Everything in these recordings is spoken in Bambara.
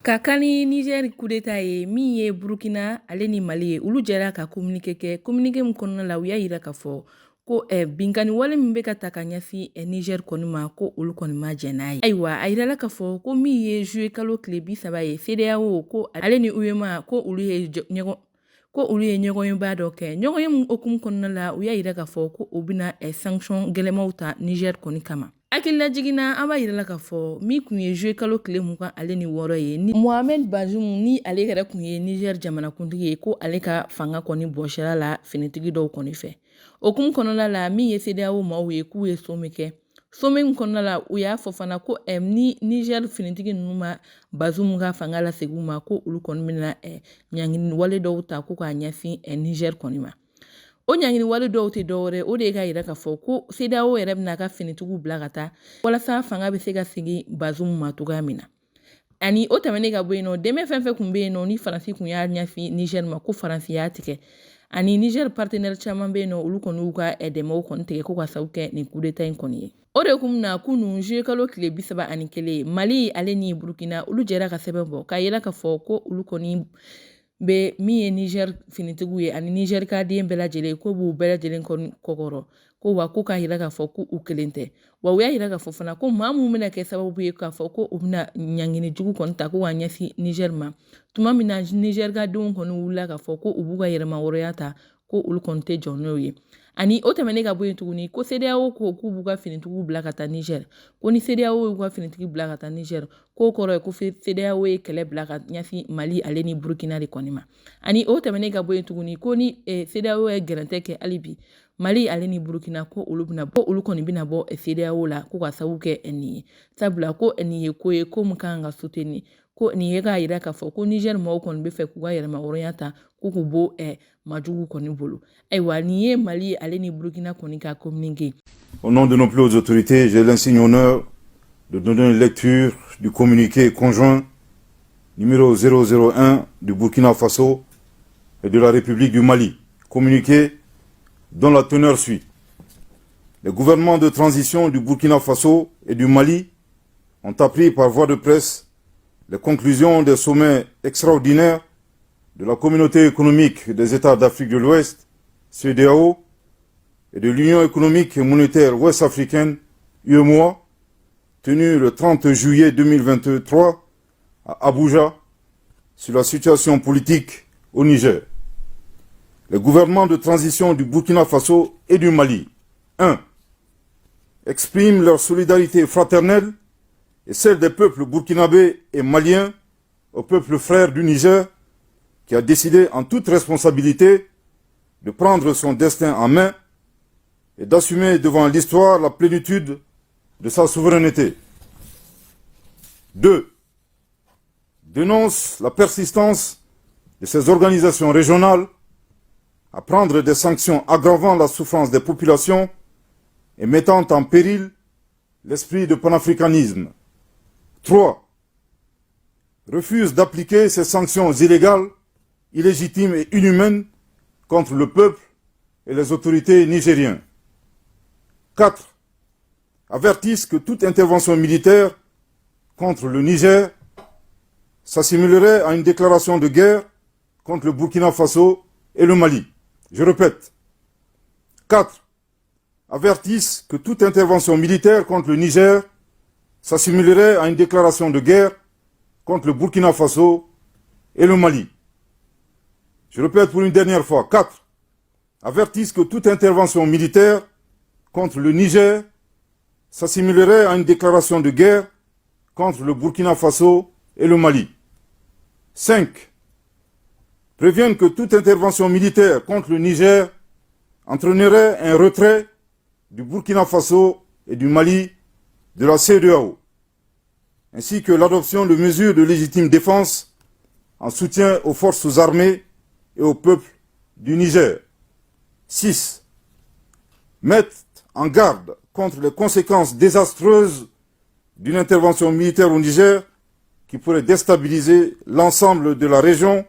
Ka kan ni Niger coup d'État ye, min ye Burukina ale ni Mali ye, olu jɛra ka communiqué kɛ. Communiqué min kɔnɔna la, u y'a yira k'a fɔ ko binkanni wale min bɛ ka ta ka ɲɛsin Niger kɔni ma, ko olu kɔni ma jɛn n'a ye. Ayiwa, a yirala k'a fɔ ko min ye juillet kalo tile 30 ye, CEDEAO ko ale ni UEMOA ko olu ye ɲɔgɔnyeba dɔ kɛ. Ɲɔgɔnye min hukumu kɔnɔna la, u y'a yira k'a fɔ ko u bɛna sanction gɛlɛnmaw ta Niger kɔni kama. Hakililajigin na, an b'a yira la k'a fɔ min kun ye juillet kalo tile 26 ye, ni Mohamed Bazoum, ni ale yɛrɛ kun ye Niger jamanakuntigi ye, ko ale ka fanga kɔni bɔsira la finitigi dɔw kɔni fɛ. O hukumu kɔnɔna la, min ye CEDEAO maaw ye, k'u ye sommet kɛ. Sommet min kɔnɔna la, u y'a fɔ fana ko ni Niger finitigi ninnu ma Bazoum ka fanga lasegin u ma, ko olu kɔni bɛna ɲangini wale dɔw ta ko k'a ɲɛsin Niger kɔni ma. O ɲangini wale dɔw tɛ dɔwɛrɛ, o de ye k'a yira k'a fɔ ko CEDEAO yɛrɛ bɛna a ka finitigiw bila ka taa walasa fanga bɛ se ka segin Bazoum ma cogoya min na. Ani o tɛmɛnen ka bɔ yen nɔ, dɛmɛ fɛn fɛn kun bɛ yen nɔ ni Faransi kun y'a ɲɛsin Niger ma, ko Faransi y'a tigɛ. Ani Niger partenaire caman bɛ yen nɔ, olu kɔni y'u ka dɛmɛw kɔni tigɛ ko ka sababu kɛ nin coup d'État in kɔni ye. O de kun na, kunun juillet kalo tile 31, Mali ale ni Burukina, olu jɛra ka sɛbɛn bɔ k'a yira k'a fɔ ko olu kɔni bɛ min ye Niger finitigiw ye ani Niger ka den bɛɛ lajɛlen, ko b'u bɛɛ lajɛlen kɔni kɔkɔrɔ, ko wa ko k'a yira k'a fɔ ko u kelen tɛ. Wa u y'a yira k'a fɔ fana ko maa minnu bɛna kɛ sababu ye k'a fɔ ko u bɛna ɲangini jugu kɔni ta ko k'a ɲɛsin Niger ma, tuma min na Niger ka denw kɔni wulila k'a fɔ ko u b'u ka yɛrɛmahɔrɔnya ta, ko olu kɔni tɛ jɔ n'o ye. Ani o tɛmɛnen ka bɔ yen tuguni, ko CEDEAO ko k'u b'u ka finitigiw bila ka taa Niger, ko ni CEDEAO y'u ka finitigi bila ka taa Niger, k'o kɔrɔ ye ko CEDEAO ye kɛlɛ bila ka ɲɛsin Mali ale ni Burukina de kɔni ma. Ani o tɛmɛnen ka bɔ yen tuguni, ko ni CEDEAO ye gɛrɛntɛ kɛ hali bi Mali ale ni Burukina, ko olu bɛna bɔ, olu kɔni bɛna bɔ CEDEAO la, ko ka sababu kɛ nin ye, sabula ko nin ye ko ye ko min kan ka soutenir, ko nin ye k'a yira k'a fɔ ko Niger mɔgɔw kɔni bɛ fɛ k'u ka yɛrɛmahɔrɔnya ta ko k'u bɔ majugu kɔni bolo. Ayiwa, nin ye Mali ale ni Burukina kɔni ka communiqué. Au nom de nos plus hautes autorités, j'ai l'insigne honneur de donner une lecture du communiqué conjoint numéro 001 du Burkina Faso et de la République du Mali. Communiqué dont la teneur suit. Les gouvernements de transition du Burkina Faso et du Mali ont appris par voie de presse les conclusions des sommets extraordinaires de la Communauté économique des États d'Afrique de l'Ouest, CEDEAO, et de l'Union économique et monétaire ouest-africaine, UEMOA, tenus le 30 juillet 2023 à Abuja sur la situation politique au Niger. Les gouvernements de transition du Burkina Faso et du Mali, 1. Expriment leur solidarité fraternelle et celle des peuples burkinabés et maliens au peuple frère du Niger qui a décidé en toute responsabilité de prendre son destin en main et d'assumer devant l'histoire la plénitude de sa souveraineté. 2. Dénonce la persistance de ces organisations régionales à prendre des sanctions aggravant la souffrance des populations et mettant en péril l'esprit de panafricanisme. 3. Refuse d'appliquer ces sanctions illégales, illégitimes et inhumaines contre le peuple et les autorités nigériens. 4. Avertissent que toute intervention militaire contre le Niger s'assimilerait à une déclaration de guerre contre le Burkina Faso et le Mali. Je répète. 4. Avertissent que toute intervention militaire contre le Niger s'assimilerait à une déclaration de guerre contre le Burkina Faso et le Mali. Je répète pour une dernière fois. 4. Avertissent que toute intervention militaire contre le Niger s'assimilerait à une déclaration de guerre contre le Burkina Faso et le Mali. 5. Préviennent que toute intervention militaire contre le Niger entraînerait un retrait du Burkina Faso et du Mali de la CEDEAO, ainsi que l'adoption de mesures de légitime défense en soutien aux forces armées et au peuple du Niger. 6. Mettent en garde contre les conséquences désastreuses d'une intervention militaire au Niger qui pourrait déstabiliser l'ensemble de la région,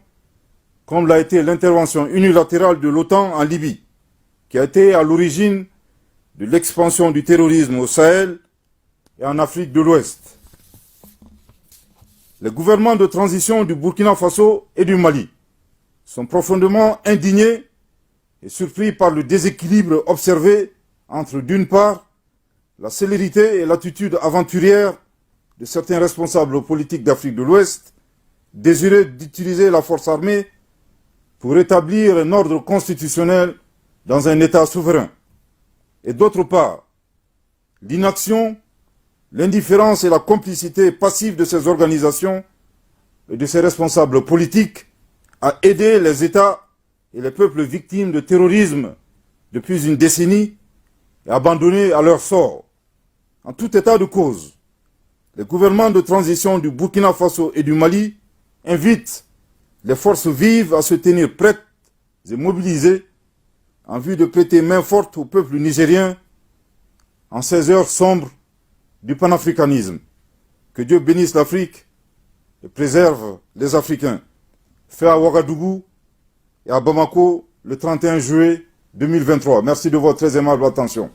comme l'a été l'intervention unilatérale de l'OTAN en Libye, qui a été à l'origine de l'expansion du terrorisme au Sahel et en Afrique de l'Ouest. Les gouvernements de transition du Burkina Faso et du Mali sont profondément indignés et surpris par le déséquilibre observé entre, d'une part, la célérité et l'attitude aventurière de certains responsables politiques d'Afrique de l'Ouest, désireux d'utiliser la force armée pour rétablir un ordre constitutionnel dans un État souverain, et d'autre part, l'inaction, l'indifférence et la complicité passive de ces organisations et de ces responsables politiques à aider les États et les peuples victimes de terrorisme depuis une décennie et abandonnés à leur sort. En tout état de cause, les gouvernements de transition du Burkina Faso et du Mali invitent les forces vives à se tenir prêtes et mobilisées en vue de prêter main forte au peuple nigérien en ces heures sombres du panafricanisme. Que Dieu bénisse l'Afrique et préserve les Africains. Fait à Ouagadougou et à Bamako le 31 juillet 2023. Merci de votre très aimable attention.